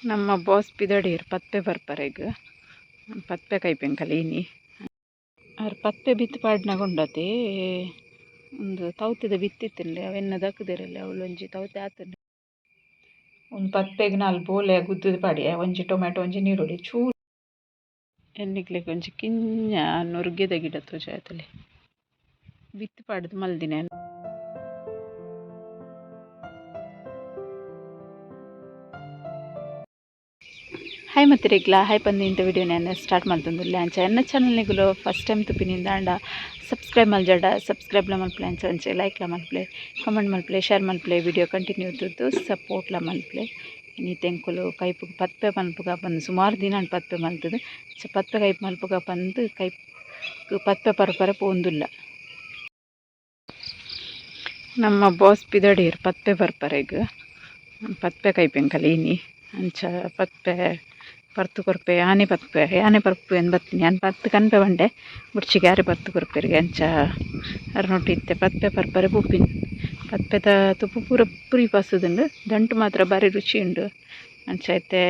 ನಮ್ಮ ಬಾಸ್ ಪಿದಡೇರ್ ಪದ್ಪೆ ಬರ್ಪರೆಗ್ ಪದ್ಪೆ ಕೈಪೆಂಕಲ್ ಇನಿ. ಆರ್ ಪದ್ಪೆ ಬಿತ್ತ್ ಪಾಡ್ನಗ ಉಂಡತೆ ಉಂದು ತೌತೆದ ಬಿತ್ತ್ ಇತ್ತುಂಡು ಅವೆನ್ನ ದಕ್ಕುದೆರಲ್ಲ ಅವ್ಲೊಂಜಿ ತೌತೆ ಆತುಂಡು. ಒಂದು ಪದ್ಪೆಗ್ ನಾಲ್ ಬೋಲೆ ಗುದ್ದುದು ಪಾಡ್ಯೆ ಒಂಜಿ ಟೊಮೆಟೊ ಒಂಜಿ ನೀರುಳ್ಳಿ ಚೂರು. ಎನ್ನಿಕ್ಲೆಗ್ ಒಂಜಿ ಕಿಂಞ ನುರ್ಗೆದ ಗಿಡ ತೋಜಾಯ ತೂಲೆ ಬಿತ್ತ್ ಪಾಡ್ದ್ ಮಲ್ದಿನ. ಹಾಯ್ ಮತ್ತಿರೆಗ್ಲ ಹಾಯ್ ಪಂದ್ ಇಂತ ವಿಡಿಯೋ ನಾನು ಸ್ಟಾರ್ಟ್ ಮಲ್ತೊಂದುಲ್ಲೆ. ಅಂಚ ಎನ್ನ ಚಾನಲ್ ನಿಗುಲು ಫಸ್ಟ್ ಟೈಮ್ ತೂಪಿನಿಂದ ಆಂಡ ಸಬ್ಸ್ಕ್ರೈಬ್ ಮಲ್ಜಡ ಸಬ್ಸ್ಕ್ರೈಬ್ಲ ಮಲ್ಪುಲೆ, ಅಂಚ ಅಂಚೆ ಲೈಕ್ಲ ಮಲ್ಪುಲೆ, ಕಮೆಂಟ್ ಮಲ್ಪುಲೆ, ಶೇರ್ ಮಲ್ಪುಲೆ, ವಿಡಿಯೋ ಕಂಟಿನ್ಯೂ ತೂದು ಸಪೋರ್ಟ್ಲ ಮಲ್ಪುಲೆ. ಇನಿ ತೆಂಕುಲು ಕೈಪುಗು ಪದ್ಪೆ ಮನ್ಪುಗ ಪಂದ್ ಸುಮಾರು ದಿನ ಆಂಡ್ ಪದ್ಪೆ ಮಲ್ತುದು. ಅಂಚ ಪದ್ಪೆ ಕೈಪು ಮಲ್ಪುಗ ಪಂದ್ ಕೈಪ್ ಪದ್ಪೆ ಪರ್ಪರೆ ಪೋವೊಂದುಲ್ಲ. ನಮ್ಮ ಬಾಸ್ ಪಿದಡೇರ್ ಪದ್ಪೆ ಬರ್ಪರೆಗ್ ಪದ್ಪೆ ಕೈಪೆಂಕಲ್ ಇನಿ. ಅಂಚ ಪದ್ಪೆ ಪರ್ತು ಕೊರ್ಪೆ ಯಾನೆ ಪದ್ಪೆ ಯಾನೆ ಪರ್ಪು ಎಂದು ಬತ್ತೀನಿ ಯಾನ್ ಪತ್ತ್ ಕನ್ಪೆ ಪಂಡೆ ಬುಡ್ಚಿಗೆ ಯಾರೆ ಪರ್ತು ಕೊರ್ಪೆರ್ಗೆ. ಅಂಚ ಅರ್ನೊಟ್ಟು ಇತ್ತೆ ಪದ್ಪೆ ಪರ್ಪರೆ ಪೋಪಿನಿ. ಪದ್ಪೆದ ತುಪ್ಪು ಪೂರ ಪುರಿ ಪಸುದುಂಡು, ದಂಟು ಮಾತ್ರ ಬಾರಿ ರುಚಿ ಉಂಡು. ಅಂಚ ಇತ್ತೆ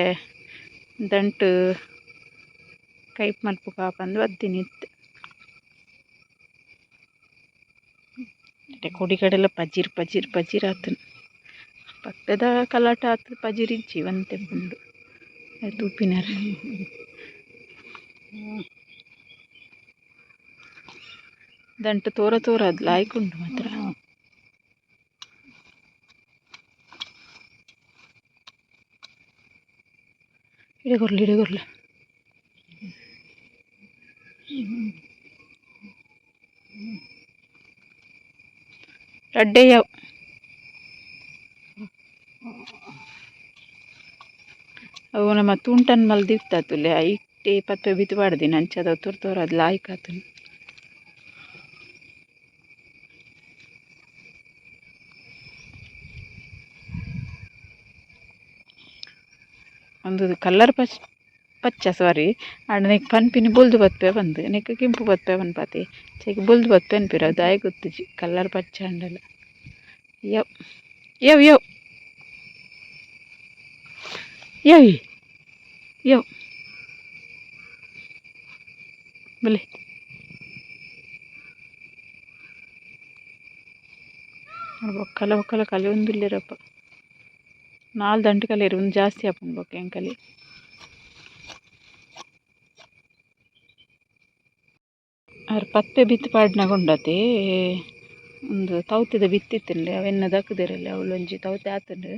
ದಂಟು ಕೈಪ್ ಮಲ್ಪುಗ ಪಂದ್ ಬತ್ತೀನಿ ಇತ್ತೆ. ಕೊಡಿಕಡೆಲ ಪಜಿರ್ ಪಜಿರ್ ಪಜಿರ್ ಆತುಂಡು. ಪದ್ಪೆದ ಕಲಟ ಆತ್ ಪಜಿರ್ ಇಜ್ಜಿ ಒಂತೆ ಉಂಡು ತೂಪಿನರ್. ದಂಟು ತೋರ ತೋರ ಅದು ಲಾಯ್ಕ್ ಉಂಡು ಮಾತ್ರ. ಇಡೆ ಕೊರ್ಲ ಇಡೆ ಕೊರ್ಲ. ರಡ್ಡೆ ಯಾವ್ ಅವು ನಮ್ಮ ತೂಂಟನ್ ಮಲ್ದಿತ್ತ ತೂಲೆ ಐಟೆ ಪದ್ಪೆ ಬಿತ್ತ್ ಪಾಡ್ದಿನ ಅಂಚಾದ್ ಅವು ತೋರ್ ತೋರಾದ್ ಲಾಯ್ಕ್ ಆತುಂಡು. ಉಂದು ಕಲರ್ ಪಚ್ ಪಚ್ಚ ಸಾರಿ ಆಂಡ ನೆಕ್ ಪನ್ಪಿನಿ ಬೊಲ್ದು ಪದ್ಪೆ ಪಂದ್ ನೆಕ್ ಕೆಂಪು ಪದ್ಪೆ ಪನ್ಪಾತೆ ಚೈಕ್ ಬೊಲ್ದು ಪದ್ಪೆ ಪನ್ಪೆರ್ ಅವು ದಾಯೆ ಗೊತ್ತುಜಿ ಕಲರ್ ಪಚ್ಚ ಆಂಡಲ. ಯವ್ ಯವ್ ಯವ್ ಯವ್ ಯವ್ ಬಲೆ ಬೊಕ್ಕಲ ಬೊಕ್ಕಲ ಕಲೆಯೊಂದುಲ್ಲೆರಪ್ಪ. ನಾಲ್ ದಂಟು ಕಲೆರ್ ಉಂದು ಜಾಸ್ತಿ ಆಪುಂಡು ಬೊಕ್ಕ ಎಂಕಲೆ. ಆರ್ ಪದ್ಪೆ ಬಿತ್ತ್ ಪಾಡ್ನಗ ಉಂಡತೆ ಉಂದು ತೌತೆದ ಬಿತ್ತ್ ಇತ್ತುಂಡು ಅವೆನ್ನ ದಕ್ಕುದೆರಲ್ಲ ಅವ್ಲೊಂಜಿ ತೌತೆ ಆತುಂಡು.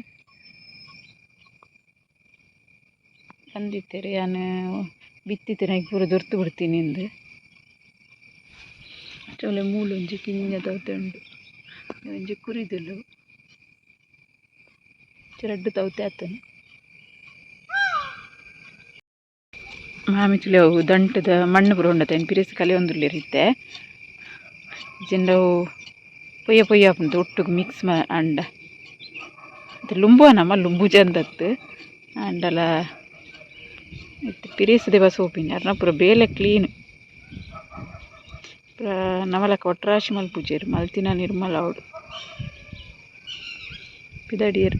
ಪಂದಿತ್ತೆರ್ ಯಾನ್ ಬಿತ್ತಿತ್ತಿನ ಪೂರ ದೊರ್ತು ಬುಡ್ತೀನಿ ಇಂದ್. ಚೋಲೆ ಮೂಲೊಂಜಿ ಕಿಂಞ ತೌತೆ ಉಂಡು ಒಂಜಿ ಕುರಿದುಲು ರಡ್ಡ್ ತೌತೆ ಆತುಂಡು. ಮಾಮಿ ತೂಲೆ ಅವು ದಂಟದ ಮಣ್ಣು ಪೂರ ಉಂಡತೆ ಐನ್ ಪಿರೆಸ್ ಕಲೆಯೊಂದುಲ್ಲೆರ್ ಇತ್ತೆ. ಇಜ್ಜಿಂಡ ಅವು ಪೊಯ್ಯ ಪೊಯ್ಯ ಆಪುಂಡು ಒಟ್ಟುಗು ಮಿಕ್ಸ್ ಆಂಡ. ಲುಂಬುವ ನಮ ಲುಂಬುಜಂದತ್ತು ಆಂಡಲ ಇತ್ತೆ ಪಿರೇಸದೆ ಬಸ್ ಪೋಪಿನಿ ಅರ್ನ ಪೂರ ಬೇಲೆ ಕ್ಲೀನ್. ಪೂರ ನಮಲಕ ಒಟ್ರಾಶಿ ಮಲ್ಪುಜೆರ್ ಮಲ್ತಿನ ನಿರ್ಮಲ ಆವೊಡು. ಪಿದಡಿಯೆರ್.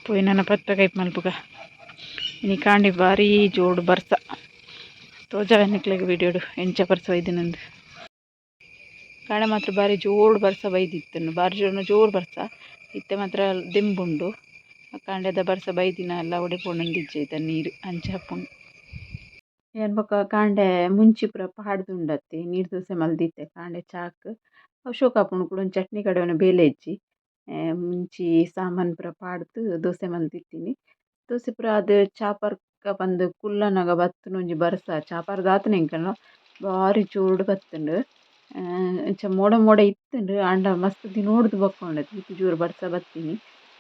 ಪೋಯಿ ನನ ಪದ್ಪೆ ಕೈಪು ಮಲ್ಪುಗ. ಇನಿ ಕಾಂಡೆ ಬಾರಿ ಜೋಡು ಬರ್ಸ ತೋಜಾವೆ ನಿಕ್ಲೆಗ್ ವಿಡಿಯೋಡು ಎಂಚ ಬರ್ಸ ಬೈದಿನಂದ್. ಕಾಂಡೆ ಮಾತ್ರ ಬಾರಿ ಜೋಡು ಬರ್ಸ ಬೈದಿತ್ತುಂಡು, ಬಾರಿ ಜೋರು ಜೋರು ಬರ್ಸ. ಇತ್ತೆ ಮಾತ್ರ ದೆಂಬುಂಡು. ಕಾಂಡೆದ ಬರ್ಸ ಬೈದಿನ ಎಲ್ಲ ಒಡೆ ಪೋಂಡೊಂದಿಜ್ಜಿ ಐತ ನೀರು ಅಂಚ ಆಪುಂಡು. ಯಾನ್ ಬೊಕ ಕಾಂಡೆ ಮುಂಚಿ ಪೂರ ಪಾಡ್ದುಂಡತ್ತೆ ನೀರು ದೋಸೆ ಮಲ್ದಿತ್ತೆ ಕಾಂಡೆ ಚಾಕ್ ಅವು ಶೋಕು ಆಪುಂಡು ಕುಡೊಂಜಿ ಚಟ್ನಿ ಕಡೆವುನ ಬೇಲೆ ಇಜ್ಜಿ. ಮುಂಚಿ ಸಾಮಾನ್ ಪೂರ ಪಾಡ್ದ್ ದೋಸೆ ಮಲ್ದಿತ್ತೀನಿ. ದೋಸೆ ಪೂರ ಆದ್ ಚಾ ಪರ್ಕ ಪಂದ್ ಕುಲ್ಲನಗ ಬತ್ತುಂಡು ಒಂಜಿ ಬರ್ಸ ಚಾ ಪರ್ದ್ ಆತುಂಡು ಎಂಕಲ್ನ ಬಾರಿ ಜೋರುಡು ಬತ್ತುಂಡು. ಅಂಚ ಮೋಡ ಮೋಡ ಇತ್ತುಂಡು ಆಂಡ ಮಸ್ತ್ ದಿನೊಡ್ದು ಬೊಕ್ಕ ಉಂಡು ಈತ್ ಜೋರು ಬರ್ಸ ಬತ್ತಿನಿ.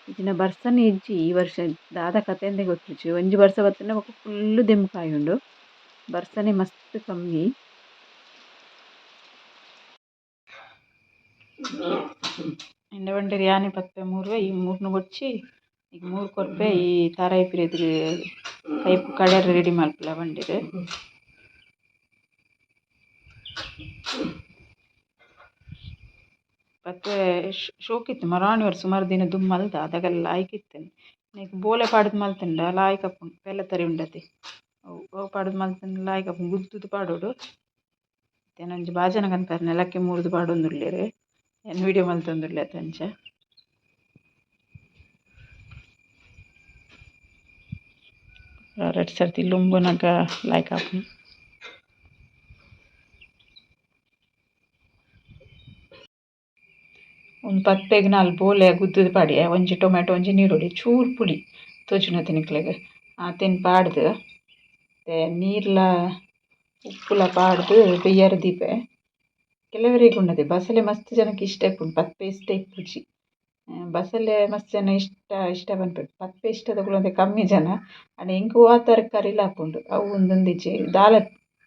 ಇಜ್ಜಿಂಡ ಬರ್ಸನೆ ಇಜ್ಜಿ ಈ ವರ್ಷ ದಾದ ಕತೆ ಗೊತ್ತುಜ್ಜಿ. ಒಂಜಿ ಬರ್ಸ ಬತ್ತುಂಡ ಬೊಕ್ಕ ಫುಲ್ ದೆಂಬು ಕಾಯುಂಡು. ಬರ್ಸನೆ ಮಸ್ತ್ ಕಮ್ಮಿ. ಎಂಡ ಪಂಡೆರ್ ಯಾನೆ ಪದ್ಪೆ ಮೂರುವೆ ಈ ಮೂರ್ನು ಬೊಡ್ಚಿ ಈಗ ಮೂರು ಕೊರ್ಪೆ ಈ ತಾರಾಯಿ ಪಿರೆದ್ ಕೈಪು ಕಡೆರೆ ರೆಡಿ ಮಲ್ಪುಲ ಪಂಡೆರ್. ಪದ್ಪೆ ಶೋಕಿತ್ತು ಮರಾಣಿ ಸುಮಾರು ದಿನ ದುಂಬು ಮಲ್ದ ಅದಗಲ್ಲ ಲಾಯ್ಕ್ ಇತ್ತುಂಡು. ನೆಕ್ ಬೋಲೆ ಪಾಡ್ದ್ ಮಲ್ತುಂಡ ಲಾಯ್ಕ್ ಆಪುಂಡು ಪೆಲತರಿ ಉಂಡತೆ ಅವು ಅವು ಪಾಡ್ದ್ ಮಲ್ತುಂಡ ಲಾಯ್ಕ್ ಆಪುಂಡು ಗುದ್ದುದು ಪಾಡೊಡು. ಇತ್ತೆ ಒಂಜಿ ಬಾಜನ ಕನ್ಪೆರ್ ನೆಲಕ್ಕೆ ಮೂರ್ದು ಪಾಡೊಂದುಲ್ಲೆರ್ ಯಾನ್ ವೀಡಿಯೋ ಮಲ್ತೊಂದುಲ್ಲೆ ಅತೆ ಅಂಚ. ರಡ್ಡ್ ಸರ್ತಿ ಲುಂಬುನಗ ಲಾಯ್ಕ್ ಆಪುಂಡು. ಒಂದು ಪದ್ಪೆಗ್ ನಾಲ್ ಬೋಲೆ ಗುದ್ದುದು ಪಾಡ್ಯೆ ಒಂಜಿ ಟೊಮೆಟೊ ಒಂಜಿ ನೀರುಳ್ಳಿ ಚೂರು ಪುಳಿ ತೋಜುನತೆ ನಿಕ್ಲೆಗ್ ಆತೆನ್ ಪಾಡ್ದ್ ಇತ್ತೆ ನೀರ್ಲ ಉಪ್ಪುಲ ಪಾಡ್ದ್ ಬೆಯ್ಯರೆ ದೀಪೆ. ಕೆಲವರೆಗ್ ಉಂಡತೆ ಬಸಲೆ ಮಸ್ತ್ ಜನಕ್ ಇಷ್ಟ ಇಪ್ಪುಂಡು ಪದ್ಪೆ ಇಷ್ಟ ಇಪ್ಪುಜಿ. ಬಸಲೆ ಮಸ್ತ್ ಜನ ಇಷ್ಟ ಇಷ್ಟ ಪನ್ಪೆರ್ ಪದ್ಪೆ ಇಷ್ಟದಕುಲು ಒಂತೆ ಕಮ್ಮಿ ಜನ. ಆಂಡ ಎಂಕ್ ಒವಾ ತರಕಾರಿಲ ಆಪುಂಡು ಅವು ಉಂದೊಂದಿಜ್ಜಿ ದಾಲ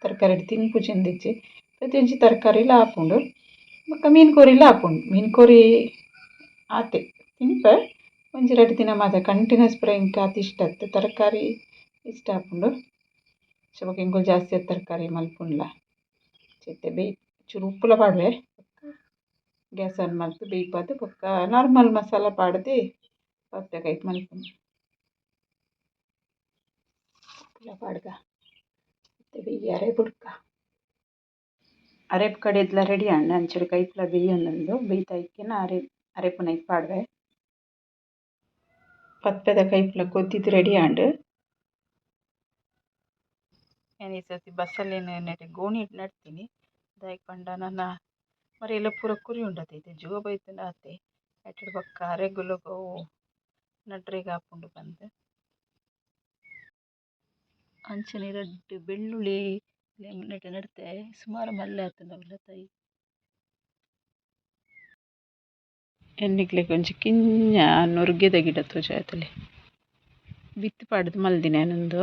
ತರಕಾರಿಡ್ ತಿನ್ಪುಜಿ ಇಂದಿಜ್ಜಿ ಪ್ರತಿಯೊಂಜಿ ತರಕಾರಿಲ ಆಪುಂಡು. ಬೊಕ್ಕ ಮೀನು ಕೋರಿಲ ಆಪುಂಡು. ಮೀನು ಕೋರಿ ಆತೆ ತಿನ್ಪೆ ಒಂಜಿ ರಡ್ಡ್ ದಿನ ಮಾತ್ರ ಕಂಟಿನ್ಯೂಸ್ ಪೂರ ಎಂಕ್ ಆತ್ ಇಷ್ಟ ಅತ್ತ್ ತರಕಾರಿ ಇಷ್ಟ ಆಪುಂಡು. ಬೊಕ್ಕ ಎಂಕುಲು ಜಾಸ್ತಿ ತರಕಾರಿ ಮಲ್ಪುನ್ಲ ಇತ್ತೆ ಬೇಯ್ ಚೂರು ಉಪ್ಪುಲ ಪಾಡುವೆ ಗ್ಯಾಸ್ ಆನ್ ಮಲ್ತ್ ಬೇಯ್ಪಾದ್ ಬೊಕ್ಕ ನಾರ್ಮಲ್ ಮಸಾಲ ಪಾಡ್ದ್ ಪದ್ಪೆ ಕೈಪು ಮಲ್ಪುನು. ಉಪ್ಪುಲ ಪಾಡ್ಗ ಇತ್ತೆ ಬೇಯ್ಯರೆ ಬುಡ್ಕ. ಅರೆಪು ಕಡೆದ್ಲ ರೆಡಿ ಆಂಡ್ ಅಂಚನೆ ಕೈಪುಲ ಬೇಯೊಂದುಂಡು ಬೇಯ್ತ ಇತ್ತಿನ ಅರೆಪುನ ಐಕ್ ಪಾಡುವೆ. ಪದ್ಪೆದ ಕೈಪುಲ ಕೊದ್ದಿದ್ ರೆಡಿ ಆಂಡ್. ಯಾನ್ ಈ ಸರ್ತಿ ಬಸಲೆನ್ ನೆಟೆ ಗೋಣಿಡ್ ನಡ್ತಿನಿ ದಾಯೆಗ್ ಪಂಡ ನನ ಮರಿಯಲ ಪೂರ ಕುರಿ ಉಂಡತೆ ಇತ್ತೆ ಜೂವ ಬೈದ್ಂಡ ಆತೆ ಐಟ್ ಬೊಕ್ಕ ಅರೆಗಲೊಗು ಅವು ನಡ್ರೆಗ್ ಆಪುಂಡು ಪಂದ್. ಅಂಚನೆ ರಡ್ಡ್ ಬೆಳ್ಳುಳ್ಳಿ ನೆಟೆ ನಡ್ತೆ ಸುಮಾರು ಮಲ್ಲೆ ಆತುಂಡು ಅವುಲ ತೈ. ಯಾನ್ ನಿಕ್ಲೆಗ್ ಒಂಜಿ ಕಿನ್ಯ ನುರ್ಗೆದ ಗಿಡ ತೋಜಾವೆ ತೂಲೆ ಬಿತ್ತ್ ಪಾಡ್ದ್ ಮಲ್ದಿನ ಯಾನ್ ಉಂದು.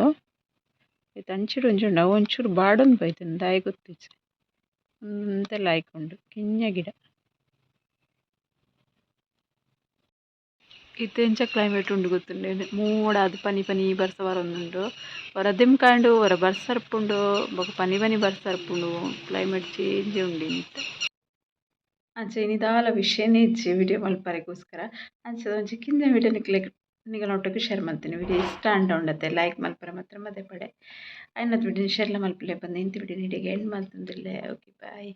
ಐತ ಅಂಚಿಡ್ ಒಂಜಿ ಉಂಡು ಅವು ಒಂಚೂರು ಬಾಡೊಂದು ಬೈದ್ಂಡ್ ದಾಯೆ ಗೊತ್ತಿಜ್ಜಿ ಒಂತೆ ಲಾಯ್ಕ್ ಉಂಡು ಕಿನ್ಯ ಗಿಡ. ಇತ್ತೆ ಎಂಚ ಕ್ಲೈಮೇಟ್ ಉಂಡು ಗೊತ್ತುಂಡೆ ಮೋಡಾದ್ ಪನಿ ಪನಿ ಬರ್ಸ ಬರೊಂದುಂಡು ಒರ ದೆಂಕಾಂಡು ಒರ ಬರ್ಸ ಬರ್ಪುಂಡು ಬೊಕ ಪನಿ ಪನಿ ಬರ್ಸ ಬರ್ಪುಂಡು ಕ್ಲೈಮೇಟ್ ಚೇಂಜ್ ಉಂಡು ಇತ್ತೆ. ಅಂಚ ಇನಿ ದಾಲ ವಿಷಯನೇ ಇಜ್ಜಿ ವಿಡಿಯೋ ಮಲ್ಪರೆಗೋಸ್ಕರ ಅಂಚ ಒಂಜಿ ಕಿನ್ಯ ವಿಡಿಯೋ ನಿಕ್ಲೆಗ್ ನಿಗಲ್ನೊಟ್ಟುಗು ಶೇರ್ ಮಲ್ತಿನಿ ವಿಡಿಯೋ ಇಷ್ಟ ಆಂಡ ಉಂಡತೆ ಲೈಕ್ ಮಲ್ಪರೆ ಮಾತ್ರ ಮದಪಡೆ ಆಯಿನಾತ್ ವಿಡಿಯೋ ಶೇರ್ಲ ಮಲ್ಪುಲೆ ಪಂದ್ ಇಂತಿ ವಿಡಿಯೋ ಇಡೆಗ್ ಎಂಡ್ ಮಲ್ತೊಂದುಲ್ಲೆ ಓಕೆ ಬಾಯ್.